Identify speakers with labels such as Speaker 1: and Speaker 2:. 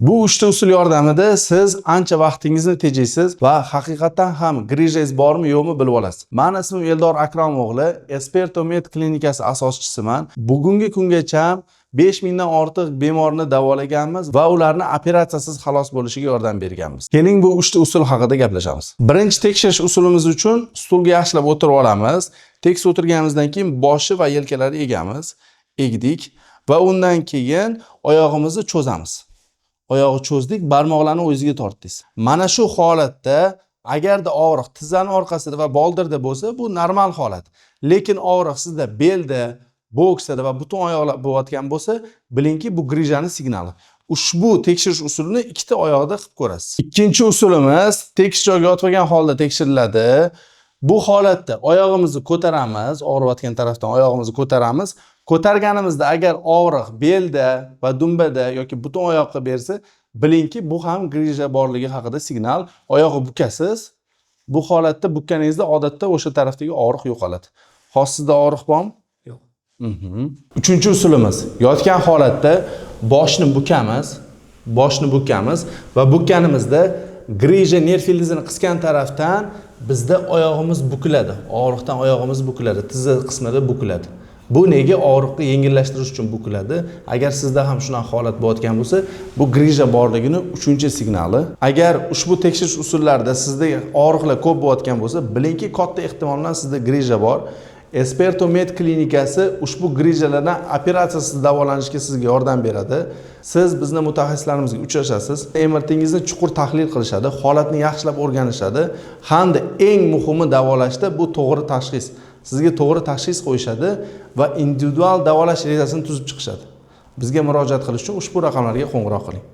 Speaker 1: Bu uchta usul yordamida siz ancha vaqtingizni tejaysiz va haqiqatdan ham grijangiz bormi, yo'qmi bilib olasiz. Mani ismim Eldor Akrom o'g'li, Esperto Med klinikasi asoschisiman. Bugungi kungacha 5000 dan ortiq bemorni davolaganmiz va ularni operatsiyasiz xalos bo'lishiga yordam berganmiz. Keling, bu uchta usul haqida gaplashamiz. Birinchi tekshirish usulimiz uchun stulga yaxshilab o'tirib olamiz. Tekis o'tirganimizdan keyin boshi va yelkalarni egamiz. Egdik va undan keyin oyog'imizni cho'zamiz. Oyog'i cho'zdik, barmoqlarni o'ziga tortdingiz. Mana shu holatda agarda og'riq tizzani orqasida va boldirda bo'lsa, bu normal holat. Lekin og'riq sizda belda, bo'ksada va butun oyoqlar bo'layotgan bo'lsa, bilingki, bu grijani signali. Ushbu tekshirish usulini ikkita oyoqda qilib ko'rasiz. Ikkinchi usulimiz tekis joyga yotib olgan holda tekshiriladi. Bu holatda oyog'imizni ko'taramiz, og'riyotgan tarafdan oyog'imizni ko'taramiz. Ko'targanimizda agar og'riq belda va dumbada yoki butun oyoqqa bersa, bilingki, bu ham grija borligi haqida signal. Oyog'i bukasiz. Bu holatda bukkaningizda odatda o'sha tarafdagi og'riq yo'qoladi. Hozir sizda og'riq bormi?
Speaker 2: Yo'q.
Speaker 1: Uchinchi usulimiz yotgan holatda boshni bukamiz, boshni bukamiz va bukkanimizda grija nerv ildizini qisgan tarafdan bizda oyog'imiz bukiladi. Og'riqdan oyog'imiz bukiladi, tizza qismida bukiladi. Bu nega? Og'riqni yengillashtirish uchun bukiladi. Agar sizda ham shunaqa holat bo'layotgan bo'lsa, bu grija borligini uchinchi signali. Agar ushbu tekshirish usullarida sizda og'riqlar ko'p bo'layotgan bo'lsa, bilingki, katta ehtimol bilan sizda grija bor. Esperto Med klinikasi ushbu grijalardan operatsiyasiz davolanishga sizga yordam beradi. Siz bizni mutaxassislarimizga uchrashasiz, MRTingizni chuqur tahlil qilishadi, holatni yaxshilab o'rganishadi hamda eng muhimi davolashda bu to'g'ri tashxis. Sizga to'g'ri tashxis qo'yishadi va individual davolash rejasini tuzib chiqishadi. Bizga murojaat qilish uchun ushbu raqamlarga qo'ng'iroq qiling.